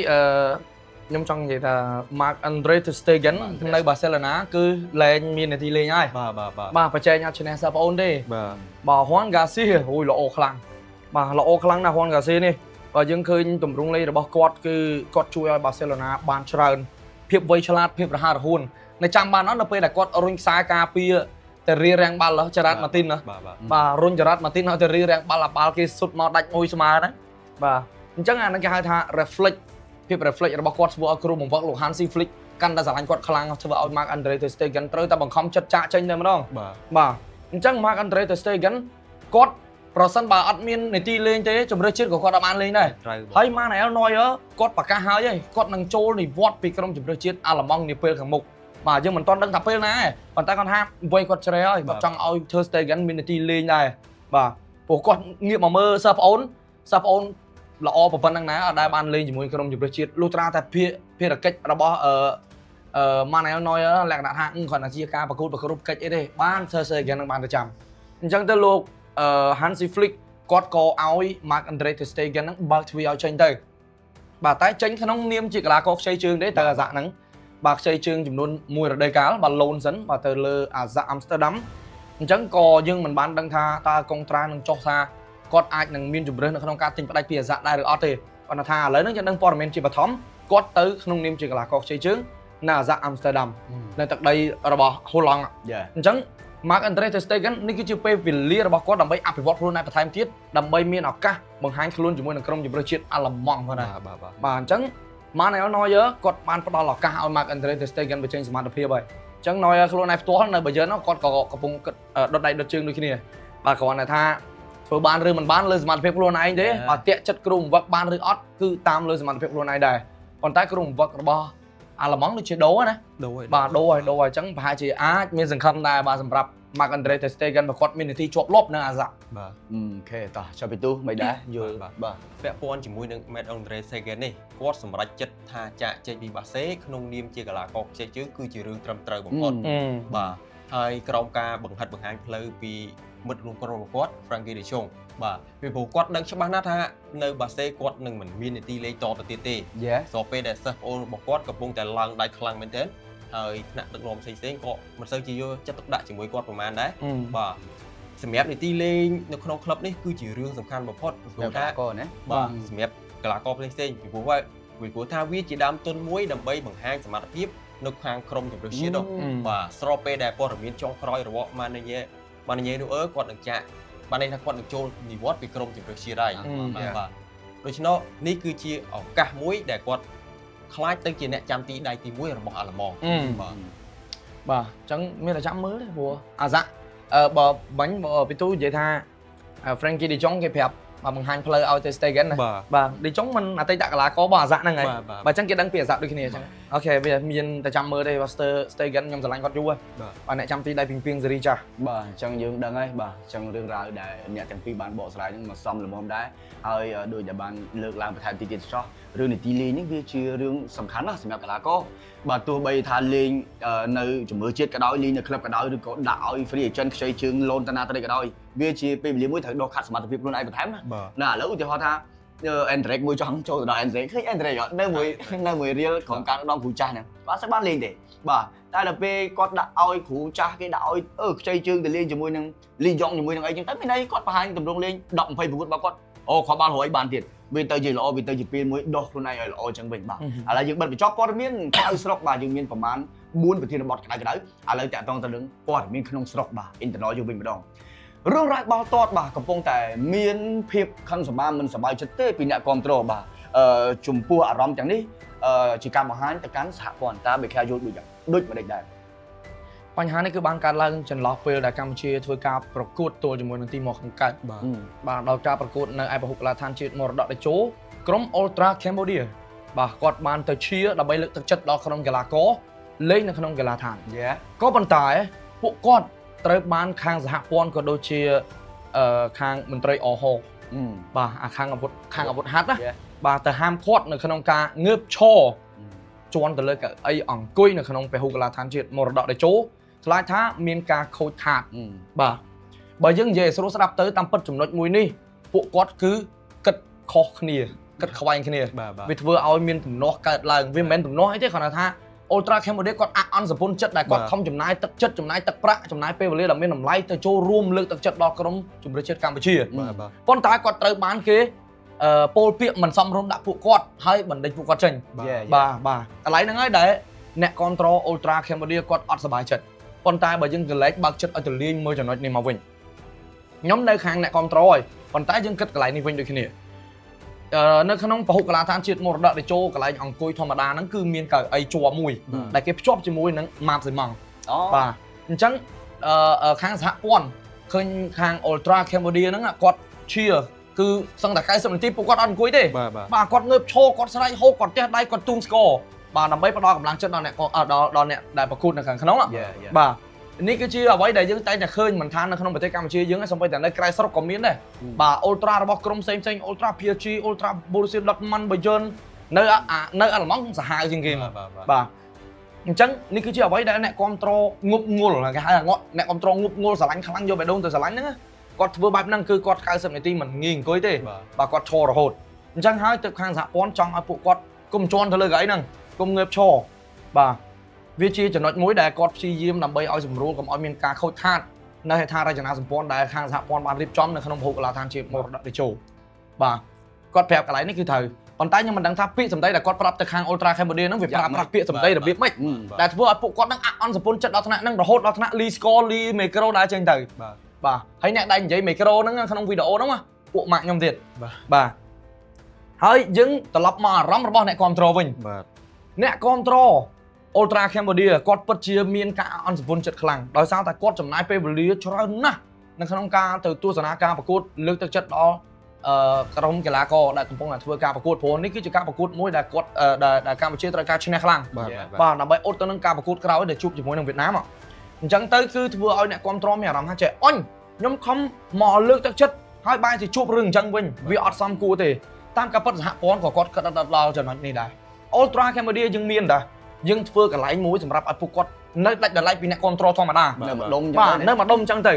Speaker 1: ខ្ញុំចង់និយាយថា Marc Andre ter Stegen នៅបាសេឡូណាគឺលែងមាននាទីលេងហើយ
Speaker 2: បាទបាទបាទ
Speaker 1: បាទប្រជែងអត់ឈ្នះសិស្សប្អូនទេ
Speaker 2: បាទ
Speaker 1: បាទ Juan Garcia អូយល្អខ្លាំងបាទល្អខ្លាំងណាស់ Juan Garcia នេះបើយើងឃើញទម្រង់លេងរបស់គាត់គឺគាត់ជួយឲ្យបាសេឡូណាបានច្រើនភាពវៃឆ្លាតភាពរហ័សរហួននៅចាំបានអត់នៅពេលដែលគាត់រុញខ្សែការពារទៅរៀរាំងបាល់ហ៎ចរ៉ាត់ម៉ាទីនណា
Speaker 2: បាទបាទ
Speaker 1: បាទរុញចរ៉ាត់ម៉ាទីនឲ្យទៅរៀរាំងបាល់អាបាល់គេសុទ្ធមកដាច់មួយស្មើណាបាទអញ្ចឹងអាហ្នឹងគេហៅថា reflex ភាព reflex របស់គាត់ធ្វើឲ្យគ្រូបង្វឹកលោក Hansi Flick កាន់តែស្រឡាញ់គាត់ខ្លាំងធ្វើឲ្យ Marc Andre ter Stegen ត្រូវតែបង្ខំចិត្តចាកចេញតែម្ដង
Speaker 2: បាទ
Speaker 1: បាទអញ្ចឹង Marc Andre ter Stegen គាត់ប្រសិនបើអត់មាននាទីលេងទេជម្រើសជាតិក៏គាត់អត់បានលេងដែរ
Speaker 2: ត្រូវបង
Speaker 1: ហើយ Manuel Neuer គាត់ប្រកាសហើយគាត់នឹងចូលនិវត្តន៍ពីក្រុមជម្រើសជាតិអាល្លឺម៉ង់នាពេលខាងមុខបាទយើងមិនទាន់ដឹងថាពេលណាទេប៉ុន្តែគាត់ថាវ័យគាត់ជ្រៅហើយគាត់ចង់ឲ្យ Ter Stegen មាននាទីលេងដែរបាទព្រោះគាត់ងាកមកមើលសិស្សប្អូនសិស្សប្អូនល្អប៉ុណ្ណឹងណាអត់ដែលបានលេងជាមួយក្រុមជម្រើសជាតិលុះត្រាតែភារកិច្ចរបស់អឺ Manuel Neuer លក្ខណៈថាគ្រាន់តែជាការប្រកួតប្រគល់កិច្ចអីទេបាន Ter Stegen នឹងបានទៅចាំអញ្ចឹងទៅលោកHansi Flick គាត់ក៏ឲ្យ Marc Andre ter Stegen ហ្នឹងបើកទ្វារឲ្យចេញទៅបាទតែចេញក្នុងនាមជាកីឡាករខ្ចីជើងទេទៅអាសាក់ហ្នឹងបាទខ្ចីជើងចំនួនមួយរដូវកាលបាទ loan សិនបាទទៅលើអាសាក់ Amsterdam អញ្ចឹងក៏យើងមិនបានដឹងថាតើកុងត្រានឹងចុះថាគាត់អាចនឹងមានជម្រើសនៅក្នុងការទិញផ្ដាច់ពីអាសាក់ដែរឬអត់ទេប៉ុន្តែថាឥឡូវហ្នឹងយើងដឹងព័ត៌មានជាបឋមគាត់ទៅក្នុងនាមជាកីឡាករខ្ចីជើងនៅអាសាក់ Amsterdam នៅទឹកដីរបស់ហូឡង់
Speaker 3: យ៉ា
Speaker 1: អញ្ចឹង Marc Andre ter Stegen នេះគឺជាពេលវេលារបស់គាត់ដើម្បីអភិវឌ្ឍខ្លួនឯងបន្ថែមទៀតដើម្បីមានឱកាសបង្ហាញខ្លួនជាមួយនឹងក្រុមជម្រើសជាតិអាល្លឺម៉ង់ផងដែរ
Speaker 2: បាទបាទបាទ
Speaker 1: បាទអញ្ចឹង Manuel Neuer គាត់បានផ្ដល់ឱកាសឲ្យ Marc Andre ter Stegen បញ្ចេញសមត្ថភាពហើយអញ្ចឹង Neuer ខ្លួនឯងផ្ទាល់នៅបើយើងនោះគាត់ក៏កំពុងគិតដុតដៃដុតជើងដូចគ្នាបាទគ្រាន់តែថាធ្វើបានឬមិនបានលើសមត្ថភាពខ្លួនឯងទេបាទតាក់ចិត្តគ្រូបង្វឹកបានឬអត់គឺតាមលើសមត្ថភាពខ្លួនឯងដែរប៉ុន្តែគ្រូបង្វឹករបស់អាល្លឺម៉ង់ដូចជាដូរណា
Speaker 2: ដូរហើយ
Speaker 1: បាទដូរហើយដូរហើយអញ្ចឹងប្រហែលជាអាចមានសង្ឃឹមដែរបាទសម្រាប់ Marc Andre ter Stegen បើគាត់មាននាទីជាប់លាប់នៅអាសាក់
Speaker 2: បាទ
Speaker 3: OK តោះចុះពីទូមិនដែរយល់
Speaker 2: បាទ
Speaker 3: បាទ
Speaker 2: ពាក់ព័ន្ធជាមួយនឹង Marc Andre Stegen នេះគាត់សម្រេចចិត្តថាចាកចេញពីបាសេក្នុងនាមជាកីឡាករខ្ចីជើងគឺជារឿងត្រឹមត្រូវបំផុត បាទហើយក្រោមការបង្ហិតបង្ហាញផ្លូវពីមិត្តរួមក្រុមរបស់គាត់ Frankie De Jong បាទពីព្រោះគាត់ដឹងច្បាស់ណាស់ថានៅបាសេគាត់នឹងមិនមាននាទីលេងតទៅទៀតទេ
Speaker 3: យ៉ា
Speaker 2: ស្របពេលដែលសិស្សប្អូនរបស់គាត់កំពុងតែឡើងដៃខ្លាំងមែនទែនហើយថ្នាក់ដឹកនាំផ្សេងៗក៏មិនសូវជាយកចិត្តទុកដាក់ជាមួយគាត់ប្រហែលដែរបាទសម្រាប់នាទីលេងនៅក្នុងក្លឹបនេះគឺជារឿងសំខាន់បំផុតព្រោះថា
Speaker 3: កណា
Speaker 2: បាទសម្រាប់កីឡាករផ្សេងៗពីព្រោះថាវាជាដើមទុនមួយដើម្បីបង្ហាញសមត្ថភាពនៅខាងក្រុមជម្រើសជាតិនោះបាទស្របពេលដែលព័ត៌មានចុងក្រោយរបស់ម៉ានីញ៉េម៉ានីញ៉េនោះអឺគាត់នឹងចាក់បានន័យថាគាត់នឹងចូលនិវត្តន៍ពីក្រុមជម្រើសជាតិហើយបាទបាទដូច្នោះនេះគឺជាឱកាសមួយដែលគាត់ខ្លាចទៅជាអ្នកចាំទីដៃទី1របស់អាល្លឺម៉ង់បាទ
Speaker 1: បាទអញ្ចឹងមានតែចាំមើលទេព្រោះអាសាក់បើបាញ់បើពីទូនិយាយថា Frankie De Jong គេប្រាប់បាទបង្ហាញផ្លូវឲ្យ Ter Stegen ណា
Speaker 2: បាទ
Speaker 1: បាទ De Jong មិនអតីតកីឡាកររបស់អាសាក់ហ្នឹងហើយ
Speaker 2: បាទបាទ
Speaker 1: បាទអញ្ចឹងគេដឹងពីអាសាក់ដូចគ្នាអញ្ចឹង OK វាមានតែចាំមើលទេបាទ Ter Stegen ខ្ញុំស្រឡាញ់គាត់យូរហើយ
Speaker 2: បាទ
Speaker 1: បាទអ្នកចាំទីដៃពីងពីងសេរីចាស់
Speaker 3: បាទអញ្ចឹងយើងដឹងហើយបាទអញ្ចឹងរឿងរ៉ាវដែលអ្នកទាំងពីរបានបកស្រាយហ្នឹងមកសមល្មមដែរហើយដូចដែលបានលើកឡើងបន្ថែមទីទៀតចោះរឿងនីតិលេងនេះវាជារឿងសំខាន់ណាស់សម្រាប់កីឡាករបាទទោះបីថាលេងនៅជំរឿជាតិក៏ដោយលេងនៅក្លឹបក៏ដោយឬក៏ដាក់ឲ្យ free agent ខ្ចីជើងលូនតាណាទៅក៏ដោយវាជាពេលវេលាមួយត្រូវដកខាត់សមត្ថភាពខ្លួនឯងបន្ថែមណា
Speaker 2: បាទ
Speaker 3: ណាឥឡូវឧទាហរណ៍ថា Endrick មួយចង់ចូលទៅដល់ Endrick ឃើញ Endrick អត់នៅមួយរៀលក្រុមការដឹកនាំគ្រូចាស់ហ្នឹងគាត់អត់សូវបានលេងទេបាទតែដល់ពេលគាត់ដាក់ឲ្យគ្រូចាស់គេដាក់ឲ្យខ្ចីជើងទៅលេងជាមួយនឹងលីយ៉ុងជាមួយនឹងអីចឹងទៅមានន័យគាត់បង្ហាញទម្រង់លេង10 20ប្រកួតរបស់គាត់អូគាត់បានរយបានទៀតវាទៅជាល្អវាទៅជាពេលមួយដោះខ្លួនឯងឲ្យល្អចឹងវិញបាទឥឡូវយើងបិទបញ្ចប់ព័ត៌មានក្រៅស្រុកបាទយើងមានប្រមាណ4ប្រធានបទក្តៅៗឥឡូវតាក់ទងទៅនឹងព័ត៌មានក្នុងស្រុកបាទ internal យើងវិញម្ដងរឿងរ៉ាវបាល់ទាត់បាទកំពុងតែមានភាពខឹងសម្បាមិនសប្បាយចិត្តទេពីអ្នកគ្រប់គ្រងបាទចំពោះអារម្មណ៍ទាំងនេះជាការបង្ហាញទៅកាន់សហព័ន្ធតើបេខាយល់ដូចយ៉ាងដូចម្ដេចដែរ
Speaker 1: បញ្ហានេះគឺបានកើតឡើងចន្លោះពេលដែលកម្ពុជាធ្វើការប្រកួតទល់ជាមួយនឹងទីម៉ូខាងកើត
Speaker 2: បាទ
Speaker 1: បាទដល់ការប្រកួតនៅឯពហុកីឡាដ្ឋានជាតិមរតកតេជោក្រុម Ultra Cambodia បាទគាត់បានទៅឈៀដើម្បីលើកទឹកចិត្តដល់ក្រុមកីឡាករលេងនៅក្នុងកីឡាដ្ឋាន
Speaker 3: យ៉ា
Speaker 1: ក៏ប៉ុន្តែពួកគាត់ត្រូវបានខាងសហព័ន្ធក៏ដូចជាខាងមន្ត្រីអហបាទអាខាងអាវុធខាងអាវុធហត្ថណា
Speaker 3: Yeah.
Speaker 1: បាទទៅហាមឃាត់នៅក្នុងការងើបឈរជន់ទៅលើកៅអីអង្គុយនៅក្នុងពហុកីឡាដ្ឋានជាតិមរតកតេជោខ្លាចថាមានការខូចខាត បាទបើយើងនិយាយឲ្យស្រួលស្ដាប់ទៅតាមពិតចំណុចមួយនេះ ពួកគាត់គឺគិតខុសគ្នាគិតខ្វែងគ្នា
Speaker 2: បាទបាទ
Speaker 1: វាធ្វើឲ្យមានទំនាស់កើតឡើងវាមិនមែនទំនាស់អីទេគ្រាន់តែថា Ultra Cambodia គាត់អាក់អន់សពុនចិត្តដែលគាត់ខំចំណាយទឹកចិត្តចំណាយទឹកប្រាក់ចំណាយពេលវេលាដ៏មានតម្លៃទៅចូលរួមលើកទឹកចិត្តដល់ក្រុមជម្រើសជាតិកម្ពុជា
Speaker 2: បាទបាទ
Speaker 1: ប៉ុន្តែគាត់ត្រូវបានគេពោលពាក្យមិនសមរម្យដាក់ពួកគាត់ហើយបណ្ដេញពួកគាត់ចេញ
Speaker 3: Yeah.
Speaker 1: បាទបាទកន្លែងហ្នឹងហើយដែលអ្នកគ្រប់គ្រង Ultra Cambodia គាត់អត់សប្បាយចិត្តប៉ុន្តែបើយើងកលែកបើកចិត្តឲ្យទលាញមើលចំណុចនេះមកវិញខ្ញុំនៅខាងអ្នកគ្រប់គ្រងហើយប៉ុន្តែយើងគិតកន្លែងនេះវិញដូចគ្នានៅក្នុងពហុកីឡាដ្ឋានជាតិមរតកតេជោកន្លែងអង្គុយធម្មតាហ្នឹងគឺមានកៅអីជាប់មួយដែលគេភ្ជាប់ជាមួយនឹងម៉ាបស៊ីម៉ង់
Speaker 3: អូ
Speaker 1: បាទអញ្ចឹងខាងសហព័ន្ធឃើញខាង Ultra Cambodia ហ្នឹងគាត់ cheer គឺសឹងតែ90នាទីពួកគាត់អត់អង្គុយទេ
Speaker 2: បាទបាទ
Speaker 1: បាទគាត់ងើបឈរគាត់ស្រែកហូគាត់ទះដៃគាត់ទូងស្គរបាទដើម្បីផ្ដល់កម្លាំងចិត្តដល់អ្នកដល់ដល់អ្នកដែលប្រកួតនៅខាងក្នុង
Speaker 3: Yeah, yeah.
Speaker 1: បាទនេះគឺជាអ្វីដែលយើងតែងតែឃើញមិនថានៅក្នុងប្រទេសកម្ពុជាយើងឯងសូម្បីតែនៅក្រៅស្រុកក៏មានដែរបាទ Ultra របស់ក្រុមផ្សេងផ្សេង Ultra PSG Ultra Borussia Dortmund Bayern នៅអានៅអាល្លឺម៉ង់សាហាវជាងគេមក
Speaker 2: បាទបាទ
Speaker 1: បាទអញ្ចឹងនេះគឺជាអ្វីដែលអ្នកគ្រប់គ្រងងប់ងល់គេហៅថាងក់អ្នកគ្រប់គ្រងងប់ងល់ស្រឡាញ់ខ្លាំងយកបេះដូងទៅស្រឡាញ់ហ្នឹងណាគាត់ធ្វើបែបហ្នឹងគឺគាត់90នាទីមិនងាយអង្គុយទេ
Speaker 2: បាទ
Speaker 1: បាទគាត់ឈររហូតអញ្ចឹងហើយទើបខាងសហព័ន្ធចង់ឲ្យពួកគាត់គុំជន់ទៅលើកៅអីហ្នឹងគុំងើបឈរបាទវាជាចំណុចមួយដែលគាត់ព្យាយាមដើម្បីឲ្យសម្រួលកុំឲ្យមានការខូចខាតនៅហេដ្ឋារចនាសម្ព័ន្ធដែលខាងសហព័ន្ធបានរៀបចំនៅក្នុងពហុកីឡាដ្ឋានជាតិមរតកតេជោបាទគាត់ប្រាប់កន្លែងនេះគឺត្រូវប៉ុន្តែខ្ញុំមិនដឹងថាពាក្យសម្ដីដែលគាត់ប្រាប់ទៅខាង Ultra Cambodia ហ្នឹងវាប្រើប្រាស់ពាក្យសម្ដីរបៀបម៉េច
Speaker 3: បាទ
Speaker 1: ដែលធ្វើឲ្យពួកគាត់ហ្នឹងអាក់អន់សពុនចិត្តដល់ថ្នាក់ហ្នឹងរហូតដល់ថ្នាក់លី score លីមីក្រូដើរចេញទៅ
Speaker 2: បាទ
Speaker 1: បាទហើយអ្នកដែលនិយាយមីក្រូហ្នឹងក្នុងវីដេអូហ្នឹងណាពួកម៉ាក់ខ្ញុំទៀត
Speaker 2: បាទ
Speaker 1: បាទហើយយើងត្រឡប់មកអារម្មណ៍របស់អ្នកគ្រប់គ្រងវិញ
Speaker 2: បាទ
Speaker 1: អ្នកគ្រប់គ្រង Ultra Cambodia គាត់ពិតជាមានការអន់សពុនចិត្តខ្លាំងដោយសារតែគាត់ចំណាយពេលវេលាច្រើនណាស់នៅក្នុងការទៅទស្សនាការប្រកួតលើកទឹកចិត្តដល់ក្រុមកីឡាករដែលកំពុងតែធ្វើការប្រកួតព្រោះនេះគឺជាការប្រកួតមួយដែលគាត់ដែលកម្ពុជាត្រូវការឈ្នះខ្លាំង
Speaker 2: បាទ
Speaker 1: បាទដើម្បីអត់ទៅនឹងការប្រកួតក្រោយដែលជួបជាមួយនឹងវៀតណាមអញ្ចឹងទៅគឺធ្វើឲ្យអ្នកគ្រប់គ្រងមានអារម្មណ៍ថាចេះអញខ្ញុំខំមកលើកទឹកចិត្តហើយបែរជាជួបរឿងអញ្ចឹងវិញវាអត់សមគួរទេតាមការពិតសហព័ន្ធក៏គាត់គិតដល់ចំណុចនេះដែរ Ultra Cambodia យើងមានដែរយើងធ្វើកន្លែងមួយសម្រាប់ឲ្យពួកគាត់នៅដាច់ដោយឡែកពីអ្នកគ្រប់គ្រងធម្មតា
Speaker 3: នៅម្ដុំ
Speaker 1: បាទនៅម្ដុំអញ្ចឹងទៅ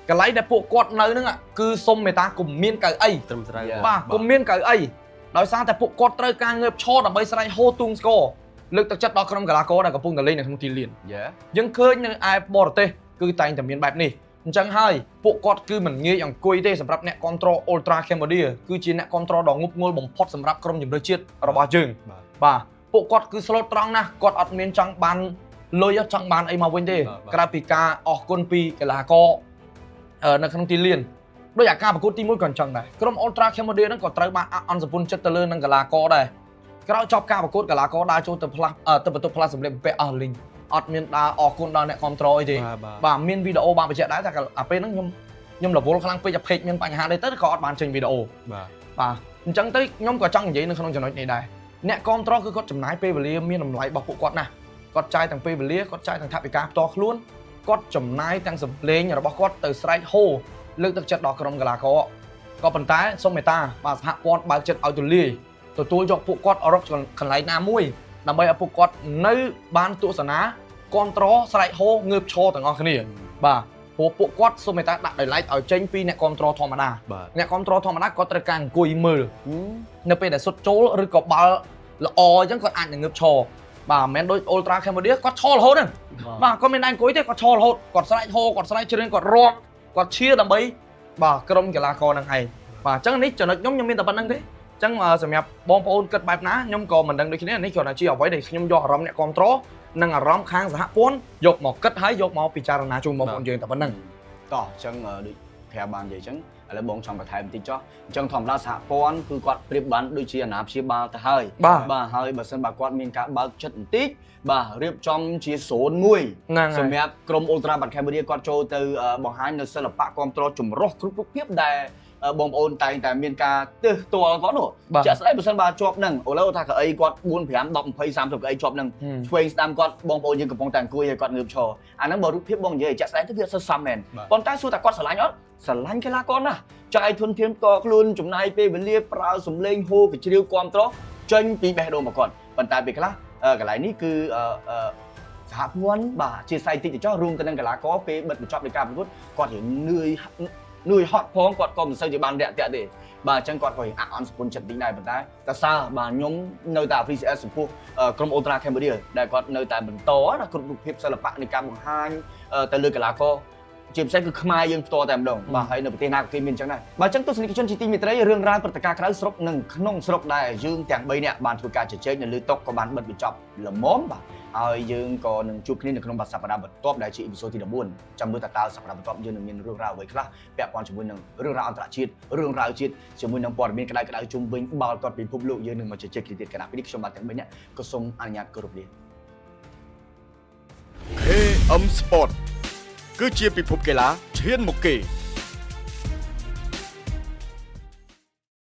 Speaker 1: កន្លែងដែលពួកគាត់នៅហ្នឹងគឺសុំមេត្តាកុំមានកៅអី
Speaker 2: ត្រឹមត្រូវ
Speaker 1: បាទកុំមានកៅអីដោយសារតែពួកគាត់ត្រូវការងើបឈរដើម្បីស្រែកហូទូងស្គរលើកទឹកចិត្តដល់ក្រុមកីឡាករដែលកំពុងតែលេងនៅក្នុងទីលាន
Speaker 3: Yeah.
Speaker 1: យើងឃើញនៅឯបរទេសគឺតែងតែមានបែបនេះអញ្ចឹងហើយពួកគាត់គឺមិនងាយអង្គុយទេសម្រាប់អ្នកគ្រប់គ្រង Ultra Cambodia គឺជាអ្នកគ្រប់គ្រងដ៏ងប់ងល់បំផុតសម្រាប់ក្រុមជម្រើសជាតិរបស់យើង
Speaker 2: បាទ
Speaker 1: បាទពួកគាត់គឺស្លូតត្រង់ណាស់គាត់អត់មានចង់បានលុយអត់ចង់បានអីមកវិញទេ
Speaker 2: បាទ
Speaker 1: ក្រៅពីការអរគុណពីកីឡាករនៅក្នុងទីលានដោយអាការប្រកួតទី1ក៏អញ្ចឹងដែរក្រុម Ultra Cambodia ហ្នឹងក៏ត្រូវបានអន់សពុនចិត្តទៅលើនឹងកីឡាករដែរក្រោយចប់ការប្រកួតកីឡាករដើរចូលទៅផ្លាស់ទៅបន្ទប់ផ្លាស់សម្លៀកបំពាក់អស់លីងអត់មានដើរអរគុណដល់អ្នកគ្រប់គ្រងអីទេ
Speaker 2: បាទបាទ
Speaker 1: បាទមានវីដេអូបានបញ្ជាក់ដែរតែអាពេលហ្នឹងខ្ញុំរវល់ខ្លាំងពេកអា page មានបញ្ហាទេទៅក៏អត់បានចេញវីដេអូ
Speaker 2: បាទ
Speaker 1: បាទអញ្ចឹងទៅខ្ញុំក៏ចង់និយាយនៅក្នុងចំណុចនេះដែរអ្នកគ្រប់គ្រងគឺគាត់ចំណាយពេលវេលាមានតម្លៃរបស់ពួកគាត់ណាស់គាត់ចាយទាំងពេលវេលាគាត់ចាយទាំងថវិកាផ្ទាល់ខ្លួនគាត់ចំណាយទាំងសម្លេងរបស់គាត់ទៅស្រែកហូលើកទឹកចិត្តដល់ក្រុមកីឡាករក៏ប៉ុន្តែសូមមេត្តាបាទសហព័ន្ធបើកចិត្តឲ្យទូលាយទទួលយកពួកគាត់រកកន្លែងណាមួយដើម្បីឲ្យពួកគាត់នៅបានទស្សនាគ្រប់គ្រងស្រែកហូងើបឈរទាំងអស់គ្នាបាទព្រោះពួកគាត់សូមមេត្តាដាក់ដោយឡែកឲ្យចេញពីអ្នកគ្រប់គ្រងធម្មតា
Speaker 2: បាទ
Speaker 1: អ្នកគ្រប់គ្រងធម្មតាគាត់ត្រូវការអង្គុយមើលនៅពេលដែលសុទ្ធចូលឬក៏បាល់ល្អអញ្ចឹងគាត់អាចនឹងងើបឈរបាទមិនមែនដូច Ultra Cambodia គាត់ឈររហូតហ្នឹងបាទគាត់មិនដែរអង្គុយទេគាត់ឈររហូតគាត់ស្រែកហូគាត់ស្រែកច្រៀងគាត់រាំគាត់ឈៀដើម្បីបាទក្រុមកីឡាករហ្នឹងឯងបាទអញ្ចឹងនេះចំណុចខ្ញុំខ្ញុំមានតែប៉ុណ្្នឹងទេអញ្ចឹងសម្រាប់បងប្អូនគិតបែបណាខ្ញុំក៏មិនដឹងដូចគ្នានេះគ្រាន់តែជាអ្វីដែលខ្ញុំយកអារម្មណ៍អ្នកគ្រប់គ្រងនិងអារម្មណ៍ខាងសហព័ន្ធយកមកគិតហើយយកមកពិចារណាជូនបងប្អូនយើងតែប៉ុណ្្នឹង
Speaker 3: តោះអញ្ចឹងដូចប្រាប់បាននិយាយអញ្ចឹងឥឡូវបងចង់បន្ថែមបន្តិចចុះអញ្ចឹងធម្មតាសហព័ន្ធគឺគាត់ប្រៀបបានដូចជាអាណាព្យាបាលទៅហើយ
Speaker 1: បាទ
Speaker 3: បាទហើយបើសិនបើគាត់មានការបើកចិត្តបន្តិចបាទរៀបចំជាសូនមួយ
Speaker 1: ហ្នឹងហើយ
Speaker 3: សម្រាប់ក្រុម Ultra បាត់ Cambodia គាត់ចូលទៅបង្ហាញនៅសិល្បៈគ្រប់គ្រងចម្រុះគ្រប់រូបភាពដែលបងប្អូនតែងតែមានការទើសទាល់គាត់នោះ
Speaker 1: បាទ
Speaker 3: ជាក់ស្ដែងបើសិនបើជាប់ហ្នឹងឥឡូវថាកៅអីគាត់4 5 10 20 30កៅអីជាប់ហ្នឹងឆ្វេងស្ដាំគាត់បងប្អូនយើងកំពុងតែអង្គុយហើយគាត់ងើបឈរអាហ្នឹងបើរូបភាពបងនិយាយជាក់ស្ដែងទៅវាអត់សូវសមមែនប៉ុន្តែសួរតែគាត់ស្រឡាញ់អត់ស្រឡាញ់កីឡាករណាស់ចាយធនធានផ្ទាល់ខ្លួនចំណាយពេលវេលាប្រើសម្លេងហូកជ្រាវគាំទ្រចេញពីបេះដូងរបស់គាត់ប៉ុន្តែពេលខ្លះកន្លែងនេះគឺសហព័ន្ធបាទជាស័យតិចទៅចោះរួមទៅនឹងកីឡាករពេលបិទបញ្ចប់នៃការប្រកួតគាត់រៀងនឿយ នឿយហត់ផងគាត់ក៏មិនសូវជាបានរាក់ទាក់ទេបាទអញ្ចឹងគាត់ក៏រៀងអាក់អន់សពុនចិត្តតិចដែរប៉ុន្តែតើសើបាទខ្ញុំនៅតែ appreciate ចំពោះក្រុម Ultra Cambodia ដែលគាត់នៅតែបន្តណាគ្រប់រូបភាពសិល្បៈនៃការបង្ហាញទៅលើកីឡាករជាពិសេសគឺខ្មែរយើងផ្ទាល់តែម្ដងបាទហើយនៅប្រទេសណាក៏គេមានអញ្ចឹងដែរបាទអញ្ចឹងទស្សនិកជនជាទីមេត្រីរឿងរ៉ាវព្រឹត្តិការណ៍ក្រៅស្រុកនិងក្នុងស្រុកដែលយើងទាំង3នាក់បានធ្វើការជជែកនៅលើតុក៏បានបិទបញ្ចប់ល្មមបាទហើយយើងក៏នឹងជួបគ្នានៅក្នុងបាសប្តាហ៍បន្ទាប់ដែលជា episode ទី14ចាំមើលតើតើសប្តាហ៍បន្ទាប់យើងនឹងមានរឿងរ៉ាវអ្វីខ្លះពាក់ព័ន្ធជាមួយនឹងរឿងរ៉ាវអន្តរជាតិរឿងរ៉ាវជាតិជាមួយនឹងព័ត៌មានក្តៅៗជុំវិញបាល់ទាត់ពិភពលោកយើងនឹងមកជជែកគ្នាទៀតខណៈពេលនេះខ្ញុំបាទទាំង3នាក់ក៏សូមអនុញ្ញាតគោរពលា
Speaker 4: KM Sport គឺជាពិភពកីឡាឈានមុខគេ។